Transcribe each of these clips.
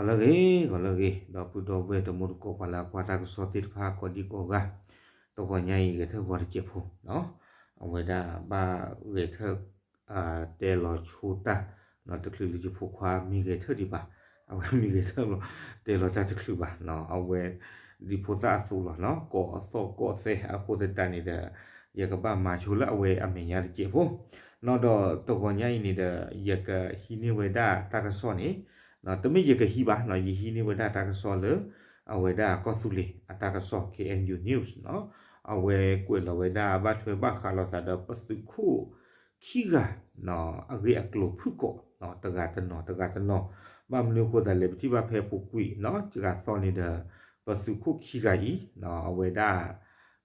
လၢအဂ့ၤ ဂီၤလၢအဂ့ၤ ဒီပုၢ်ဒီဝဲၢ်တံၤသကိး ပှၤလၢအကွၢ်တၢ်ကစီၣ်သ့ၣ်တဖၣ် ကိးဒံကိးဂၤ, တဂီၤညါအံၤ ဂဲၤထၢၣ်ဂီၤတစဲးဖိ, အဝဲဒၣ်ဘၣ်ဂဲၤထၢၣ် တဲလီၤဆိတၢ်, တချုးလၢယဖိခွါမ့ၢ်ဂဲၤထၢၣ်ဒံးဘၣ်, အဝဲမ့ၢ်ဂဲၤထၢၣ်လီၤ တဲလီၤတၢ်တချုးဘၣ်, အဝဲ ဒ်ဖိသၣ်အသိးလီၤ, ကိးအသီၣ်ကိးသဲအဃိသတးန့ၣ်ဒီး ယကဘၣ်မၤဆိလၢအဝဲအမဲာ်ညါတစဲးဖိ, ဒီးတဂီၤညါအံၤန့ၣ်ဒီး ယကဟံးန့ၢ်ဝဲဒၣ်တၢ်ကစီၣ်န့ၣ်, တမ့ၢ်ယကဟံးဘၣ်, ယဟံးန့ၢ်ဝဲဒၣ်တၢ်ကစီၣ်လၢ အဝဲဒၣ်ကီၢ်သူလ့ၤအတၢ်ကစီၣ် K N U News, အဝဲကွဲးလီၤဝဲဒၣ်ဘၣ်ထွဲဘၣ်ဃးလိာ်သးဒီးပသုးခိၣ်ခံဂၤ အဂ့ၢ်အကျိၤဖုၣ်ကိာ် တဂၤတနီၤတဂၤတနီၤ, ဘၣ်မနုၤအဃိသတးလဲၣ် ပထံၣ်ဘၣ်ဖဲပူၤကွံာ်နီၤ စှၤသီန့ၣ်ဒီး ပသုးခိၣ်ခံဂၤအံၤ အဝဲဒၣ်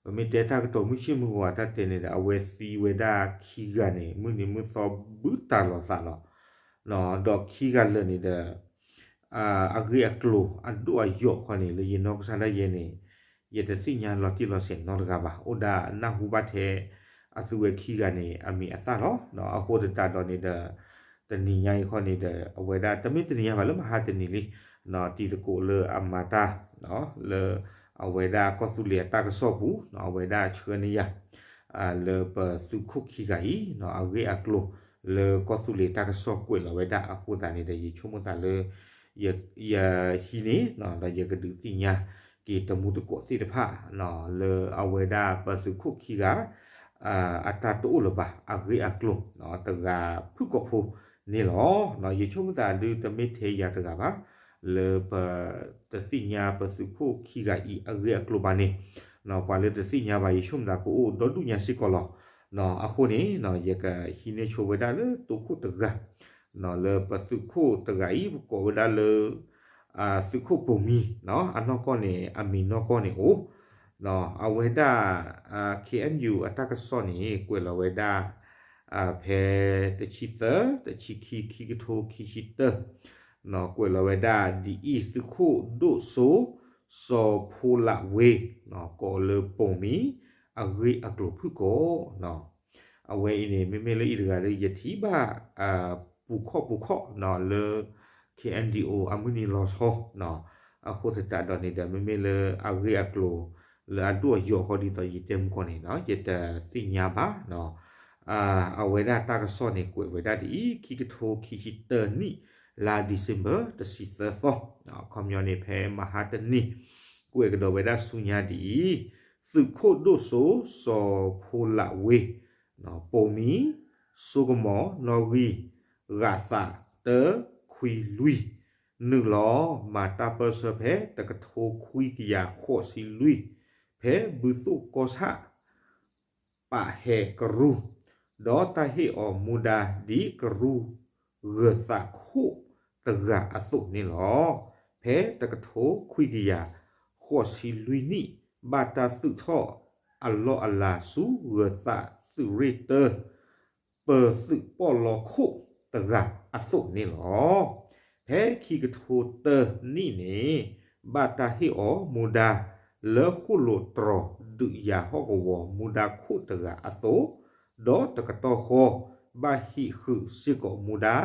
ပမ့ၢ်တဲတၢ်ကတိၤမုၢ်ဆ့ၣ်မုၢ်ဂီၤအတၢ်တဲန့ၣ်ဒီး အဝဲသံဝဲဒၣ်ခံဂၤန့ၣ် မုၢ်နံၤမုၢ်သီဘုတၢ်လိာ်သးလီၤ, ဒီးခံဂၤလၢာ်န့ၣ်ဒီး အဂ့ၢ်အကျိၤအဒိၣ်အယိာ်ခီန့ၣ် လၢယနီၢ်ကစၢ်ဒၣ်ယဲန့ၣ် ယတသ့ၣ်ညါလီၤတံၢ်လီၤဆဲးနီတဂၤဘၣ်, အိၣ်ဒၣ်နၢ်ဟူဘၣ်ထဲ အသုဝဲခံဂၤန့ၣ် အမံၤအသၣ်လီၤ, အဃိသတးဒီးန့ၣ်ဒီး တနံၤညါအံၤခီန့ၣ်ဒီး အဝဲဒၣ်တမ့ၢ်တနံၤညါဘၣ် လၢမဟါတနံၤလံ, တံၤသကိးလၢအမၤတၢ် လၢ အဝဲဒၣ်ကီၢ်သူလ့ၤအတၢ်ကစီၣ်ပူၤ အဝဲဒၣ်ဆှၢန့ၢ်ယၤ လၢပသုးခိၣ်ခံဂၤအံၤ အဂ့ၢ်အကျိၤ လၢကီၢ်သူလ့ၤတၢ်ကစီၣ်ကွဲးလီၤဝဲဒၣ်အဃိသတးန့ၣ်ဒီး ယဆိကမိၣ်သးလၢ ယဟံးန့ၢ် ဒီးယကဒုးသ့ၣ်ညါက့ၤတမူသကိးသ့ၣ်တဖၣ် လၢအဝဲဒၣ်ပသုးခိၣ်ခံဂၤ အတၢ်တအိၣ်လၢၤဘၣ် အဂ့ၢ်အကျိၤ တဂၤဖုၣ်ကိာ်ဖိန့ၣ်လီၤ. ယဆိကမိၣ်သးဒုးတမ့ၢ်ထဲယၤတဂၤဘၣ် လၢပတသ့ၣ်ညါပသုးခိၣ်ခံဂၤအံၤအဂ့ၢ်အကျိၤဘၣ်န့ၣ်, ပှၤလၢတသ့ၣ်ညါဘၣ် ယဆိကမိၣ်သးကအိၣ်ဒီဒူၣ်ညါစ့ၢ်ကီးလီၤ. အဃိန့ၣ် ယကဟံးန့ၢ်ဆိဝဲဒၣ်လၢတိခိၣ်တဂၤ လၢပသုးခိၣ်တဂၤအံၤ ပကိးဝဲဒၣ်လၢ သုးခိၣ်ပိာ်မံ အနီၢ်ကီၢ်န့ၣ် အမံၤနီၢ်ကီၢ်န့ၣ်အိၣ် အဝဲဒၣ် K N U အတၢ်ကစီၣ်န့ၣ် ကွဲးလီၤဝဲဒၣ် ဖဲတဆံသၢ တဆံခံ ခံကထိခံဆံတၢ ကွဲးလီၤဝဲဒၣ်ဒ်အံၤ သုးခိၣ်ဒိၣ်စိ စီၤဖိလးဝ့ ကိးလၢပိာ်မံ အဂ့ၢ်အကျိၤဖုၣ်ကိာ် အဝဲအံၤန့ၣ် မ့မ့ၢ်လၢအံၤတဂၤလၢယထံၣ်ဘၣ် ပူၤခီၣ်ပူၤခီၣ်လၢ K N D O အမုၢ်နံၤလီၤဆီ အဃိသတးဒီးန့ၣ်ဒီး မ့မ့ၢ်လၢအဂ့ၢ်အကျိၤ လၢအဒိၣ်အယိာ်ဃီဒ်သိးယတဲမုၢ်ကီၢ်န့ၣ် ယတသ့ၣ်ညါဘၣ် အဝဲဒၣ်တၢ်ကစီၣ်န့ၣ် ကွဲးဝဲဒၣ်ဒ်အံၤ ခံကထိခံဆံတၢနံၣ် လါ December တဆံသၢသီ ခီပညီန့ၣ် ဖဲမဟါတနံၤ ကွဲးကဒီးဝဲဒၣ်ဆူညါဒ်အံၤ သုးခိၣ်ဒိၣ်စိ စီၤဖိလးဝ့ ပိာ်မံ စိကမီၤ နီၣ်ဂံၢ် ဂၤသး တၢ ခွံ လွံၢ် နုာ်လီၤမၤတၢ်ပၢၢ်ဆၢဖဲတကထိခွံကယၤဃိးဆံလွံၢ် ဖဲဘုသိၣ်ကီၢ်ဆၣ် ပာ်ဟဲကရူၢ် ဒီးတၢ်ဟ့ၣ်အီၤမူဒါဒ်ကရူၢ်ဂၢၤသးခိၣ်တဂၤအသိးန့ၣ်လီၤ. ဖဲတကထိခွံကယၤဃိးဆံလွံၢ်နံၣ် ဘၣ်တၢ်သုးထီၣ်အလီၢ်အလၤဆူဂၢၤသးသုးရ့ၣ်တၢ ပၢၤသုးပီၣ်လီခိၣ်တဂၤအသိးန့ၣ်လီၤ. ဖဲခံကထိတၢနံၣ်န့ၣ် ဘၣ်တၢ်ဟ့ၣ်အီၤမူဒါ လၢဃိၣ်လိာ်တြီၤဒုးယၤဟီၣ်ကဝီၤမူဒါခိၣ်တဂၤအသိး, ဒီးတကတီၢ်ဃီ ဘၣ်ဟံးဃုာ်စ့ၢ်ကီးမူဒါ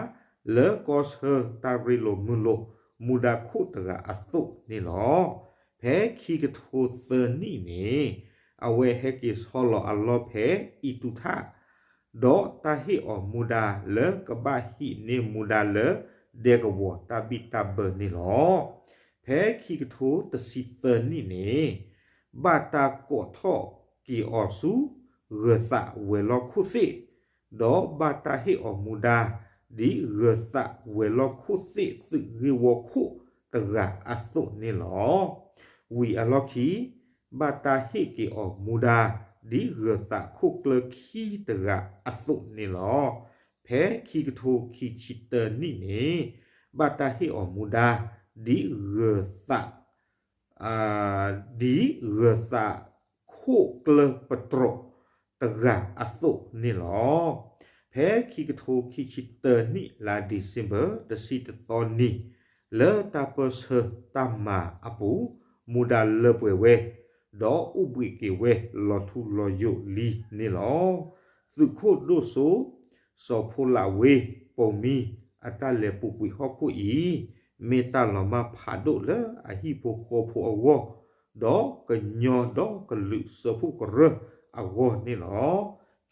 လၢကီၢ်ဆၢတၢ်ရ့လိာ်မုာ်လိာ်မူဒါခိၣ်တဂၤအသိးန့ၣ်လီၤ. ဖဲခံကထိသၢနံၣ်န့ၣ် အဝဲဟဲက့ၤဆီလီၤအလီၢ်ဖဲအံၣ်တူၣ်ထၣ် ဒီးတၢ်ဟ့ၣ်အီၤမူဒါလၢကဘၣ်ဟံးန့ၢ်မူဒါလၢဒဲကဝီၤတၢ်ဘံၣ်တၢ်ဘၢန့ၣ်လီၤ. ဖဲခံကထိတဆံသၢနံၣ်န့ၣ် ဘၣ်တၢ်ကိးထီၣ်က့ၤအီၤဆူ ဂၢၤသးဝဲၤလီၢ်ခိၣ်သ့ၣ်, ဒီးဘၣ်တၢ်ဟ့ၣ်အီၤမူဒါ ဒ်ဂၢၤသးဝဲၤလီၢ်ခိၣ်သ့ၣ်သုးဂ့ၢ်ဝီခိၣ်တဂၤအသိးန့ၣ်လီၤ. ဝံၤအလီၢ်ခံ ဘၣ်တၢ်ဟ့ၣ်က့ၤအီၤမူဒါ ဒ်ဂၢၤသးခိၣ်ကျၢၢ်ခံတဂၤအသိးန့ၣ်လီၤ. ဖဲခံကထိခံဆံတၢနံၣ်န့ၣ် ဘၣ်တၢ်ဟ့ၣ်အီၤမူဒါ ဒ်ဂၢၤသး ဒ်ဂၢၤသးခိၣ်ကျၢၢ်ပတြိာ်တဂၤအသိးန့ၣ်လီၤ. ဖဲခံကထိခံဆံတၢနံၣ်လါ December တဆံတသီနံၤ လၢတၢ်ပၢၢ်ဆၢတၢ်မၤအပူၤ မူဒါလၢပှဲၤဝဲ ဒီးအိၣ်ဘှံးက့ၤဝဲလီၤထူလီၤယိာ်လံန့ၣ်လီၤ. သုးခိၣ်ဒိၣ်စိ စီၤဖိလးဝ့ ပိာ်မံ အတၢ်လဲၤပူၤကွံာ်ဟီၣ်ခိၣ်အံၤ မ့ၢ်တၢ်လီၤမၢ်ဖးဒိၣ်လၢအဟံၣ်ဖိဃီဖိအဂီၢ်, ဒီးကညီဒီကလုာ်စၢဖှိၣ်ကရၢအဂီၢ်န့ၣ်လီၤ.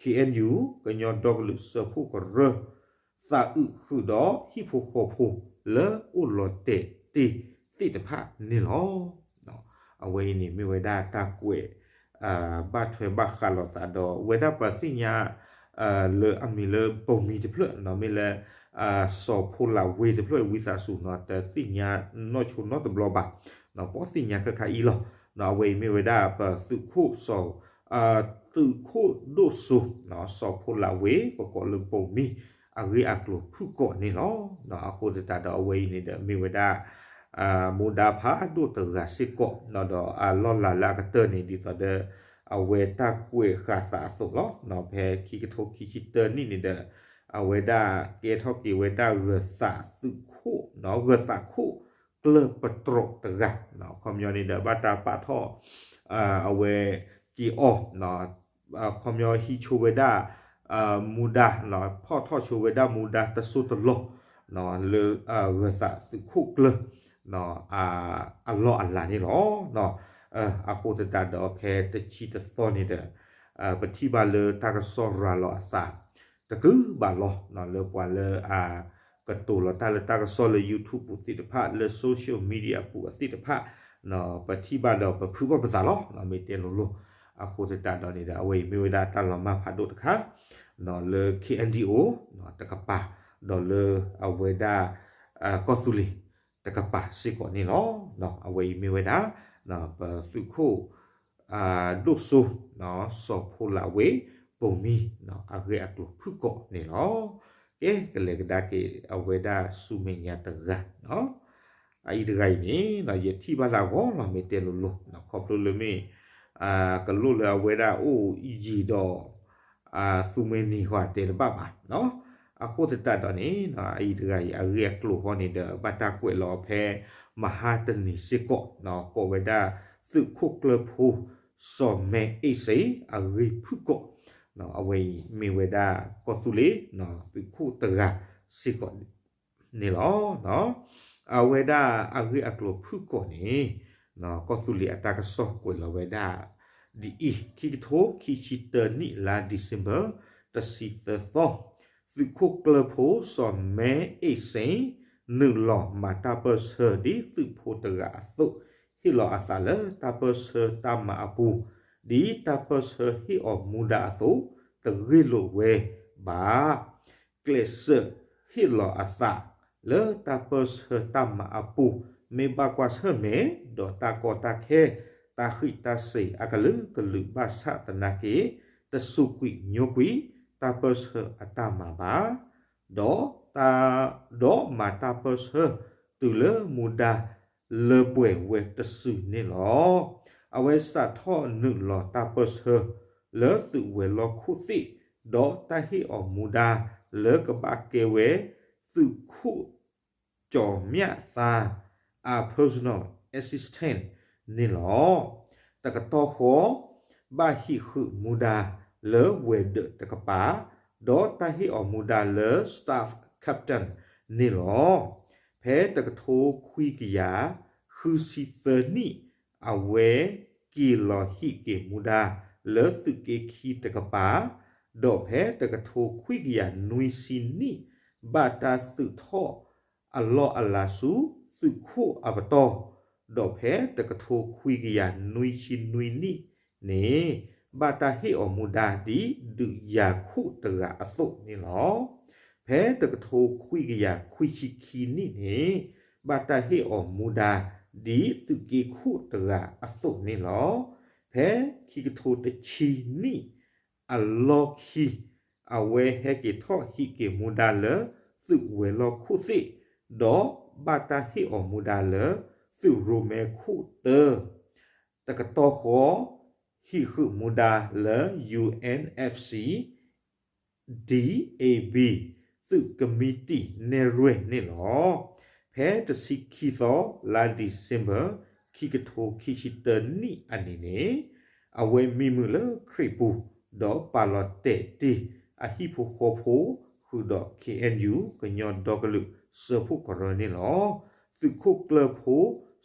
ခ့ၣ်အဲၣ်ယူၣ် ကညီဒီကလုာ်စၢဖှိၣ်ကရၢ သးအုးဃုာ်ဒီးဟံၣ်ဖိဃီဖိလၢအိၣ်လီၤတဲာ်တ့ၢ်သ့ၣ်တဖၣ်န့ၣ်လီၤ. အဝဲအံၤန့ၣ်မ့ၢ်ဝဲဒၣ်တၢ်ကွဲး ဘၣ်ထွဲဘၣ်ဃးလိာ်သးဒီး ဝဲဒၣ်ပသ့ၣ်ညါ လၢအမံၤလၢပိာ်မံၤတဖျၢၣ်နီၤ မ့ၢ်လၢ စီၤဖိလးဝ့တဖျၢၣ်ဝံသးစူၤနီၤ တသ့ၣ်ညါနီၢ်ဆိနီတဘျီဘၣ်, ပသ့ၣ်ညါခဲခါအံၤလီၤ. အဝဲအံၤမ့ၢ်ဝဲဒၣ်ပသုးခိၣ်စီၤ သုးခိၣ်ဒိၣ်စိ စီၤဖိလးဝ့ ပကိးလၢပိာ်မံၤ အဂ့ၢ်အကျိၤဖုၣ်ကိာ်န့ၣ်လီၤ. အဃိသတးဒီးအဝဲအံၤန့ၣ်ဒီးမ့ၢ်ဝဲဒၣ် မူဒါဖးဒိၣ်တဂၤစ့ၢ်ကီး ဒီးအလီၢ်လၤလၢအကတၢၢ်န့ၣ် ဒ်သိးဒီး အဝဲတၢ်ကွဲးဃာ်သးအသိးလီၤ. ဖဲခံကထိခံဆံတၢနံၣ်န့ၣ်ဒီး အဝဲဒၣ်ကဲထီၣ်က့ၤဝဲဒၣ်ဂၢၤသးသုးခိၣ် ဂၢၤသးခိၣ်ကျၢၢ်ပတြိးတဂၤ ခီပညီန့ၣ်ဒီး ဘၣ်တၢ်ပာ်ထီၣ် အဝဲက့ၤအီၤ ခီပညီဟံးဆိဝဲဒၣ် မူဒါ ဖီၣ်ထီၣ်ဆိဝဲဒၣ်မူဒါတစိၢ်တလီၢ် လၢဂၢၤသးသုးခိၣ်ကျၢၢ် အလီၢ်အလၤန့ၣ်လီၤ. အဃိသတးဒီးဖဲတဆံတသီန့ၣ်ဒီး ပထံၣ်ဘၣ်လၢတၢ်ကစီၣ်ရၤလီၤအသး တကုဘၣ်လီၤ လၢပှၤလၢအကတိၤလီၤတၢ်လၢတၢ်ကစီၣ်လၢ YouTube ပူၤသ့ၣ်တဖၣ် လၢ social media ပူၤအသ့ၣ်တဖၣ် ပထံၣ်ဘၣ်ဒီးပဖုးဘၣ်ပသးလီၤ မ့ၢ်တဲလိၤလိၤ. အဃိသတးဒီးန့ၣ်ဒီး အဝဲအံၤမ့ၢ်ဝဲဒၣ်တၢ်လီၤမၢ်ဖးဒိၣ်တခါ လၢ ခ့ၣ်အဲၣ်ယူၣ် တကပၤ ဒီးလၢအဝဲဒၣ် ကီၢ်သူလ့ၤတကပၤစ့ၢ်ကီးန့ၣ်လီၤ. အဝဲအံၤမ့ၢ်ဝဲဒၣ် ပသုးခိၣ် ဒိၣ်စိ စီၤဖိလးဝ့ ပိာ်မံၤ အဂ့ၢ်အကျိၤဖုၣ်ကိာ်န့ၣ်လီၤ. ကဲ ကလဲၤကဒါက့ၤအဝဲဒၣ်ဆူမဲာ်ညါတဂၤ အအံၤတဂၤအံၤန့ၣ် ယထံၣ်ဘၣ်လၢအဂီၢ်လီၤ မ့ၢ်တဲလိၤလိၤ ခီဖျိလၢမ့ၢ် ကလိၣ်လၢအဝဲဒၣ်အိၣ်ယံၤဒီး သူမှဲန့ၢ်ဃီတဲတဘၣ်ဘၣ်. အဃိသတးဒီးန့ၣ် အအံၤတဂၤအံၤ အဂ့ၢ်အကျိၤဃီန့ၣ်ဒီး ဘၣ်တၢ်ကွဲးလီၤဖဲမဟါတနံၤစ့ၢ်ကီး ကိးဝဲဒၣ် သုးခိၣ်ကျၢၢ်ဖိ စီၤမဲအ့ၣ်စ့ အဂ့ၢ်ဖုၣ်ကိာ် အဝဲအံၤမ့ၢ်ဝဲဒၣ်ကီၢ်သူလ့ၤ သုးခိၣ်တဂၤစ့ၢ်ကီး န့ၣ်လီၤ. အဝဲဒၣ်အဂ့ၢ်အကျိၤဖုၣ်ကိာ်န့ၣ် ကီၢ်သူလ့ၤအတၢ်ကစီၣ်ကွဲးလီၤဝဲဒၣ် ဒ်အံၤ ခံကထိခံဆံတၢနံၣ် လါ December တဆံသၢသီ သုးခိၣ်ကျၢၢ်ဖိစီၤမဲအ့ၣ်စ့ နုာ်လီၤမၤတၢ်ပၢၢ်ဆၢဒ်သုးဖိတဂၤအသိး ဟ့ၣ်လီၤအသးလၢတၢ်ပၢၢ်ဆၢတၢ်မၤအပူၤ ဒ်တၢ်ပၢၢ်ဆၢဟ့ၣ်အီၤမူဒါအသိး တဂ့ၢ်လိာ်ဝဲဘၣ် ကျဲးစၢးဟ့ၣ်လီၤအသးလၢတၢ်ပၢၢ်ဆၢတၢ်မၤအပူၤ မ့ၢ်ဘၣ်ကွၢ်ဆၢၣ်မဲာ် ဒီးတၢ်ကီတၢ်ခဲ တၢ်ဃံးတၢ်စ့ၤအကလုာ်ကလုာ်ဘၣ်ဆၣ်သနာ်က့ တစူးကွံာ်ညိကွံာ် တၢ်ပၢၢ်ဆၢအတၢ်မၤဘၣ် ဒီးတၢ် ဒီးမၤတၢ်ပၢၢ်ဆၢတုၤလၢမူဒါလၢပှဲၤဝဲတစုန့ၣ်လီၤ. အဝဲစးထီၣ်နုာ်လီၤတၢ်ပၢၢ်ဆၢလၢသုးဝဲၤလီၢ်ခိၣ်သ့ၣ် ဒီးတၢ်ဟ့ၣ်အီၤမူဒါလၢကဘၣ်ကဲဝဲသုးခိၣ် ကၠီၤမျးသါ အ personal assistant န့ၣ်လီၤ. တကတီၢ်ဃီ ဘၣ်ဟံးဃုာ်မူဒါလၢဝဲၤဒၢးတကပၤ ဒီးတၢ်ဟ့ၣ်အီၤမူဒါလၢ staff captain န့ၣ်လီၤ. ဖဲတကထိခွံကယၤဃုဆံသၢနံၣ် အဝဲက့ၤလီၤဟံးက့ၤမူဒါလၢသုးက့ခံတကပၤ ဒီးဖဲတကထိခွံကယၤနွံဆံနံၣ် ဘၣ်တၢ်သုးထီၣ်အလီၢ်အလၤဆူသုးခိၣ်အပတီၢ်, ဒီးဖဲတကထိခွံကယၤနွံဆံနွံနံၣ်န့ၣ် ဘၣ်တၢ်ဟ့ၣ်အီၤမူဒါဒ်ဒုးယၤခိၣ်တဂၤအသိးန့ၣ်လီၤ. ဖဲတကထိခွံကယၤခွံဆံခံနံၣ်န့ၣ် ဘၣ်တၢ်ဟ့ၣ်အီၤမူဒါဒ်သုးက့ခိၣ်တဂၤအသိးန့ၣ်လီၤ. ဖဲခံကထိတဆံနံၣ် အလီၢ်ခံ အဝဲဟဲက့ၤထီၣ်ဟံးက့ၤမူဒါလၢသုးဝဲၤလီၢ်ခိၣ်သ့ၣ်, ဒီးဘၣ်တၢ်ဟ့ၣ်အီၤမူဒါလၢသုးရိၣ်မဲခိၣ်တၢ, တကတီၢ်ဃီ ဟံးဃုာ်မူဒါလၢ ယူႇအၣ်ဢၣ်ၾ်စံၣ် ဒံၣ်အ့ၣ်ဘံၣ် သုးကမံးတံာ်နဲၣ်ရွဲၣ်န့ၣ်လီၤ. ဖဲတဆံခံသီ လါ December ခံကထိခံဆံတၢနံၣ်အနံၤန့ၣ် အဝဲမံမုာ်လၢခရံာ်ပူၤ ဒီးပာ်လီၤတဲာ်တ့ၢ်အဟံၣ်ဖိဃီဖိ ဃုာ်ဒီး ခ့ၣ်အဲၣ်ယူၣ် ကညီဒီကလုာ်စၢဖှိၣ်ကရၢန့ၣ်လီၤ. သုးခိၣ်ကျၢၢ်ဖိ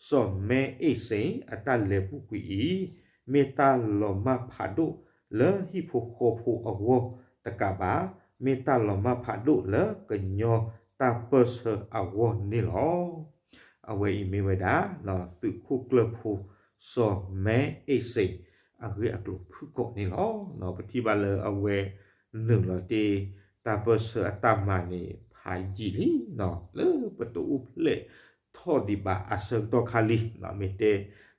စီၤမဲအ့ၣ်စ့ၣ် အတၢ်လဲၤပူၤကွံာ်အံၤ မ့ၢ်တၢ်လီၤမၢ်ဖးဒိၣ်လၢဟံၣ်ဖိဃီဖိအဂီၢ်တကးဘၣ်, မ့ၢ်တၢ်လီၤမၢ်ဖးဒိၣ်လၢကညီတၢ်ပၢၢ်ဆၢအဂီၢ်န့ၣ်လီၤ. အဝဲအံၤမ့ၢ်ဝဲဒၣ် သုးခိၣ်ကျၢၢ်ဖိ စီၤမဲအ့ၣ်စ့ၣ် အဂ့ၢ်အကျိၤဖုၣ်ကိာ်န့ၣ်လီၤ. ပထံၣ်ဘၣ်လၢအဝဲနုာ်လီၤတ့ၢ် တၢ်ပၢၢ်ဆၢအတၢ်မၤန့ၣ် ဖးယံာ်လံ လၢပတအိၣ်ဖျဲၣ်ထီၣ်ဒံးဘၣ်အဆၢကတီၢ်ခါလံ, မ့ၢ်တဲ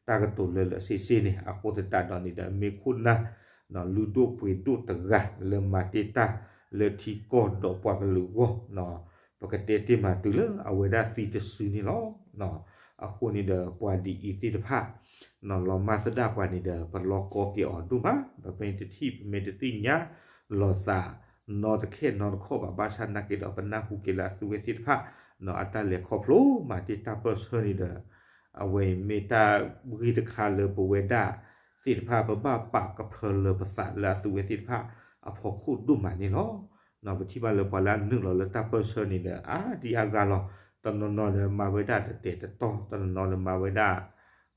တၢ်ကတိၤလၢလၢဆ့ဆ့န့ၣ် အဃိသတးဒီးန့ၣ်ဒီး မ့ၢ်ခိၣ်နၢ် လုၢ်ဒိၣ်ပှ့ၤဒိၣ်တဂၤလၢမၤတ့ၢ်တၢ်လၢထံကီၢ်ဒီးပှၤကလုာ်အဂီၢ်, ပကတဲတ့ၢ်မးတုၤလၢအဝဲဒၣ်သံတစုန့ၣ်လီၤ. အဃိန့ၣ်ဒီးပှၤဒ်အံၤသ့ၣ်တဖၣ် လီၤမၢ်သဒၣ်ပှၤန့ၣ်ဒီး ပလီၤကီက့ၤအီၤဒိၣ်မး, ပမ့ၢ်တထံၣ် ပမ့ၢ်တသ့ၣ်ညါလီၤသး နီတခဲနီတခီၣ်ဘၣ်, ဘၣ်ဆၣ်နာ်က့ဒီး ပနၢ်ဟူက့ၤလၢအသုဝဲသ့ၣ်တဖၣ် အတၢ်လဲၤခီဖျိမၤတ့ၢ်တၢ်ပၢၢ်ဆၢန့ၣ်ဒီး အဝဲမ့ၢ်တၢ်ဂ့ၢ်တခါလၢပဝဲဒၣ်သ့ၣ်တဖၣ် ပဘၣ်ပာ်ကဖၢလၢပသးလၢအသုဝဲသ့ၣ်တဖၣ်အဖီခိၣ်ဒိၣ်မးန့ၣ်လီၤ. ပထံၣ်ဘၣ်လၢပှၤလၢအနုာ်လီၤလၢတၢ်ပၢၢ်ဆၢန့ၣ်ဒီး အါဒံအါဂၤလီၤ. တနီၤနီၤဒီးမၤဝဲဒၣ်တတဲာ်တတီၤ, တနီၤနီၤဒီးမၤဝဲဒၣ်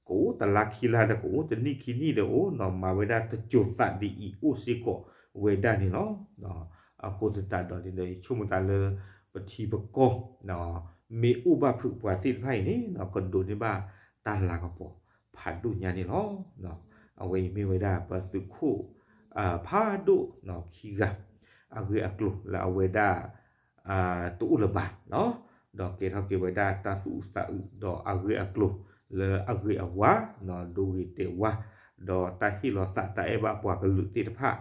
ကအိၣ်တလါခံလါဒီး ကအိၣ်တနံၣ်ခံနံၣ်ဒီးအိၣ်နီၤ, မၤဝဲဒၣ်တစိၤသးဒ်အံၤအိၣ်စ့ၢ်ကီးဝဲဒၣ်န့ၣ်လီၤ. အဃိသတးဒီးန့ၣ်ဒီး ယဆိကမိၣ်သးလၢ ပထံပကီၢ် မ့ၢ်အိၣ်ဘၣ်ဖုးပှၤသ့ၣ်တဖၣ်အံၤန့ၣ် ကဒိးန့ၢ်ဘၣ်တၢ်လၤကပီၤဖးဒိၣ်ညါန့ၣ်လီၤ. အဝဲအံၤမ့ၢ်ဝဲဒၣ်ပသုးခိၣ် ဖးဒိၣ်ခံဂၤ အဂ့ၢ်အကျိၤလၢအဝဲဒၣ် တအိၣ်လၢၤဘၣ်, ဒီးကဲထီၣ်က့ၤဝဲဒၣ်တၢ်သူၣ်အုးသးအုး ဒီးအဂ့ၢ်အကျိၤလၢအဂ့ၤအဝါ, ဒိဂ့ၤတဲာ်ဝါ, ဒီးတၢ်ဟ့ၣ်လီၤသးတၢ်အဲၣ်ဘၣ်ပှၤကလုာ်သ့ၣ်တဖၣ်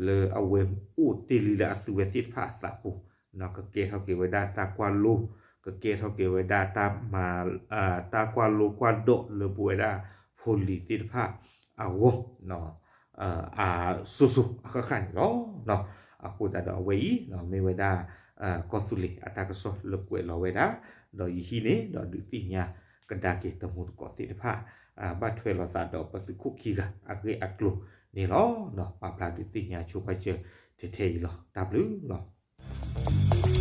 လၢအဝဲအိၣ်တ့ၢ်လံလၢအသုဝဲသ့ၣ်တဖၣ်အသးပူၤ, ကကဲထီၣ်က့ၤဝဲဒၣ်တၢ်ကွၢ်လိ, ကကဲထီၣ်က့ၤဝဲဒၣ်တၢ် တၢ်ကွၢ်လိကွၢ်ဒိးလၢပဝဲဒၣ်ဖိလံၤသ့ၣ်တဖၣ်အဂီၢ် အစိၤစိၤအဃၣ်ဃၣ်န့ၣ်လီၤ. အဃိသတးဒီးအဝဲအံၤ မ့ၢ်ဝဲဒၣ် ကီၢ်သူလ့ၤအတၢ်ကစီၣ်လၢကွဲးလီၤဝဲဒၣ်, ဒီးယဟံးန့ၢ်ဒီးဒုးသ့ၣ်ညါကဒါက့ၤတမူတကိးသ့ၣ်တဖၣ် ဘၣ်ထွဲလိာ်သးဒီးပသုးခိၣ်ခံဂၤအဂ့ၢ်အကျိၤန့ၣ်လီၤ. ပာ်ဖျါဒုးသ့ၣ်ညါဆိပာ်စၢၤထဲထဲအံၤလီၤ. တၢ်ဘျုးလီၤ.